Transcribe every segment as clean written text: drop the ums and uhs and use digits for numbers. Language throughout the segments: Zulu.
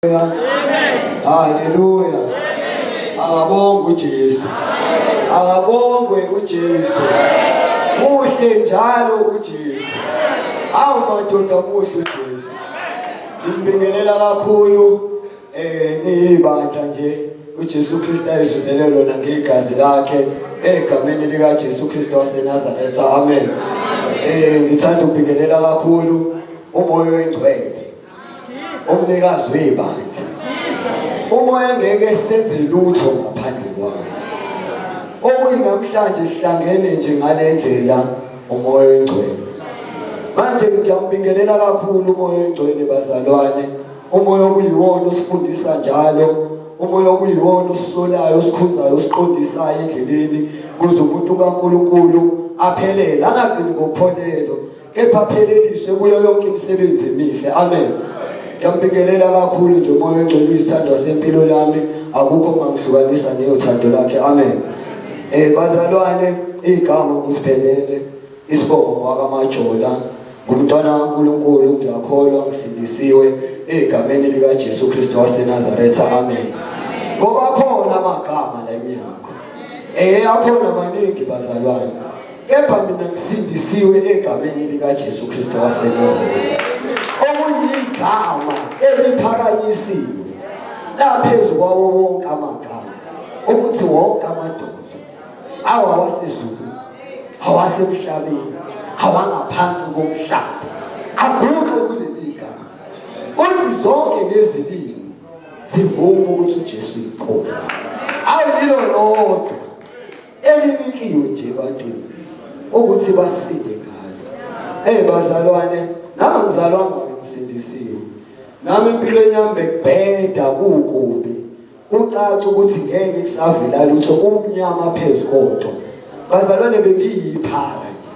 Amen. Haleluya. Akabongwe uJesu. Akabongwe uJesu. Muhle njalo uJesu. Awu madoda muhle uJesu. Ngimbingelela kakhulu eh niyibandla nje uJesu Kristu ayizuzele lona ngegazi lakhe egameni lika Jesu Kristu waseNazaretha. Amen. Eh ngithanda ukubingelela kakhulu umoya oyingcwele. Umnikazi webandla. Umoya ngeke senze lutho ngaphandle kwawo. Okuyinamhlanje sihlangene nje ngale ndlela umoya oyingcwele. Manje ngiyambingelela kakhulu umoya oyingcwele bazalwane. Umoya okuyiwona osifundisa njalo, umoya okuyiwona osisolayo, osikhuzayo, osiqondisayo endleleni kuze umuntu kaNkulunkulu aphelele, angagcini ngokupholelo. Kepha pheleliswe kuyo yonke imisebenzi emihle. Amen. Ngiyambingelela kakhulu nje umoya ongcwele isithandwa sempilo lami akukho ongangihlukanisa neyothando lakhe. Amen. Eh bazalwane igama kusiphelele isibongo ngwakamajola ngumntwana kaNkuluNkulu ngiyakholwa ngisindisiwe egameni lika Jesu Kristu waseNazaretha. Amen. Ngoba khona amagama la emnyango. Eh akhona maningi bazalwane. Kepha mina ngisindisiwe egameni likaJesu Kristu waseNazaretha. Okuyigama eliphakanyisiwe laphezu kwawo wonke amagama ukuthi wonke amadoda awawasezulwini awasemhlabeni awangaphansi komhlaba aguqe kuleli gama kuthi zonke lezilimi zivume ukuthi uJesu uyinkosi awuyilo lodwa elinikiwe nje ebantwini ukuthi basinde ngalo. Hey bazalwane, nami angizalwanga ngisindisiwe. Nami empilweni yami bekubheda kukubi. Kucaca ukuthi ngeke kusavela lutho kumnyama phezu kodwa. Bazalwane bengiyiphara nje.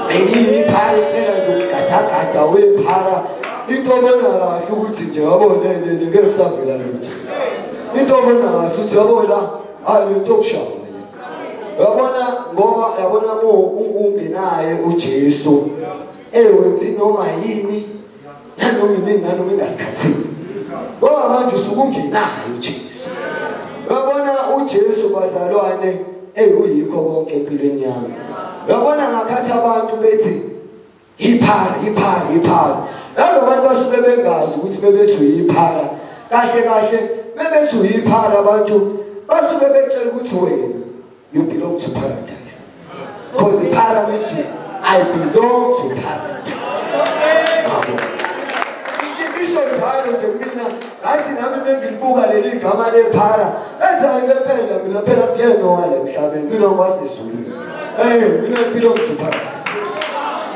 Bengiyiphara impela nje ugadagada wephara. Into obona kahle ukuthi nje yabo le le ngeke kusavela lutho. Into obona kahle ukuthi yabo la Hayi lento okushaya. Uyabona ngoba yabona mo ungenaye uJesu ewenzi noma yini nanoma inini nanoma ingasikhathini. Ngoba manje usuke ungenaye uJesu. Uyabona uJesu bazalwane eyuyikho konke empilweni yami. Uyabona ngakhathi abantu bethi Iphara, iphara, iphara. Yazi abantu basuke bengazi ukuthi bebethi uyiphara. Kahle kahle bebethi uyiphara abantu basuke bekutshela ukuthi wena you belong to paradise. Because iphara means you, I belong to paradise. Isho njalo nje mina ngathi nami mengilibuka leli gama lephara ngathi hayi ngempela mina phela ngiyena wala emhlabeni mina ngwasezulwini. Eh mina belong to paradise.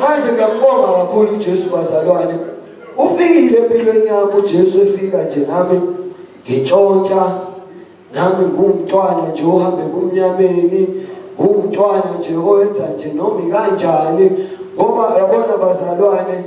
Manje ngiyambonga kakhulu uJesu bazalwane. Ufikile empilweni yami uJesu efika nje nami ngintshontsha nami ngumntwana nje ohambe kumnyameni ngumntwana nje owenza nje noma ikanjani ngoba yabona bazalwane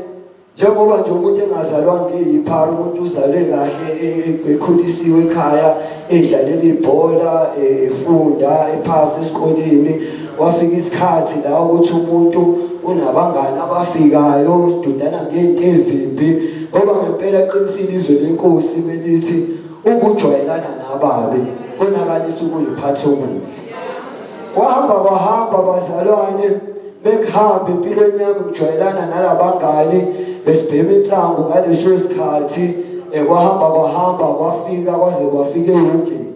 Njengoba nje umuntu engazalwanga eyiphara umuntu uzalwe kahle e, e, ekhulisiwe ekhaya edlalela ibhola efunda ephasi esikoleni wafika isikhathi la ukuthi umuntu unabangani abafikayo sidudana ngento ezimbi ngoba ngempela qinisile izwe lenkosi melithi ukujwayelana nababi konakalisa ukuyiphatha okuhle Kwahamba kwahamba bazalwane bekuhamba empilweni yami ngijwayelana nalabangani besibhema insangu ngaleso sikhathi eh, kwahamba kwahamba kwafika kwaze kwafika ehungeni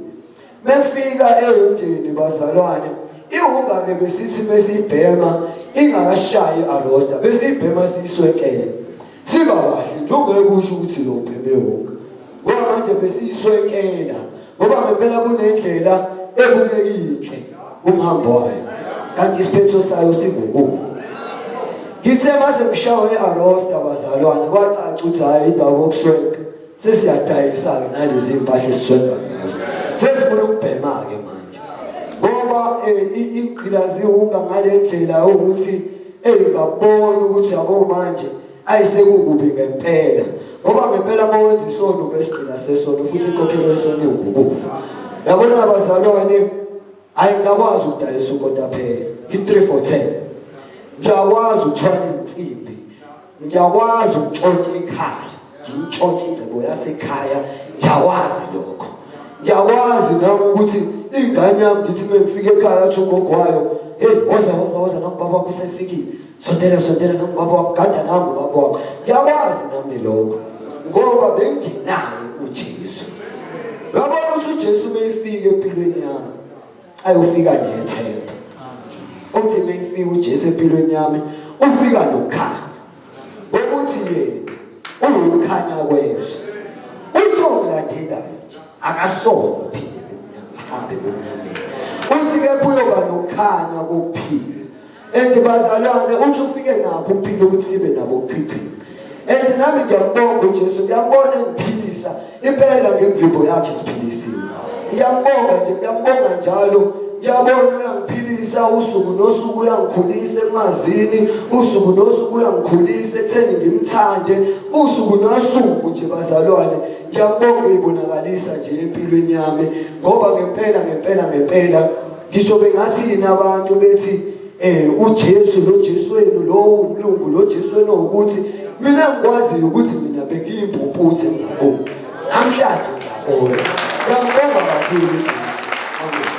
mekufika ehungeni bazalwane ihunga-ke besithi mesiyibhema ingakashayi arosta besiyibhema siyiswenkele siba bahle nje ungeke usho ukuthi lo ubheme ihunga ngoba manje besiyiswenkela ngoba ngempela kunendlela ebukeka inhle kumhambo wayo kanti isiphetho sayo singukufa ngithe mase ngishawe i-arosta bazalwane kwacaca ukuthi hhayi indawo yokuswenka sesiyadayisa-ke nalezi mpahla esiswenka ngazo sesifuna ukubhema-ke manje ngoba um igqila ziwunga ngale ndlela yokuthi eyi ngabona ukuthi yabo manje ayisekukubi ngempela ngoba ngempela uma wenza isono ubesigqila sesono futhi inkokhelo yesono iwukufa yabona bazalwane hayi ngiyakwazi ukudayisa ukotaphela ngi-3 for 10 ngiyakwazi ukuthwala iy'nsimbi ngiyakwazi ukutshontsha ekhaya ngiyitshontshe ingcebo yasekhaya Ngiyakwazi lokho. Ngiyakwazi nami ukuthi ingane yami ngithi mengifika ekhaya athi ugogo wayo, hey woza woza woza nangu baba wakho usefikile. Sondela sondela nangu baba wakho, gada nangu baba wakho. Ngiyakwazi nami lokho ngoba bengenaye uJesu. Uyabona ukuthi uJesu meyifika empilweni yami ayofika nethemba. Uthi meyifika uJesu empilweni yami ufika nokukhanya. Ngokuthi yena uwukukhanya kwezwe. Uthi ongilandelayo nje akasoze aphinde ebumnyama ahambe ebumnyameni. Uthi kepha uyoba nokukhanya kokuphila. And bazalwane uthi ufike nakho ukuphila ukuthi sibe nabo ukuchichima. And nami ngiyambonga uJesu, ngiyambona engiphilisa impela ngemvimbo yakhe siphilisiwe. Ngiyambonga nje, ngiyambonga njalo. Ngiyabona uyangiphilisa usuku nosuku uyangikhulisa ekumazini, usuku nosuku uyangikhulisa ekutheni ngimthande, usuku nosuku nje bazalwane. Ngiyambonga uyibonakalisa nje empilweni yami ngoba ngempela ngempela ngempela ngisho bengathi yini abantu bethi eh uJesu lo Jesu wenu lo umlungu lo Jesu wenu ukuthi mina ngikwazi ukuthi mina bengiyimpumputhe ngingaboni namhlanje ngiyabona ngiyambonga kakhulu uJesu. Amen.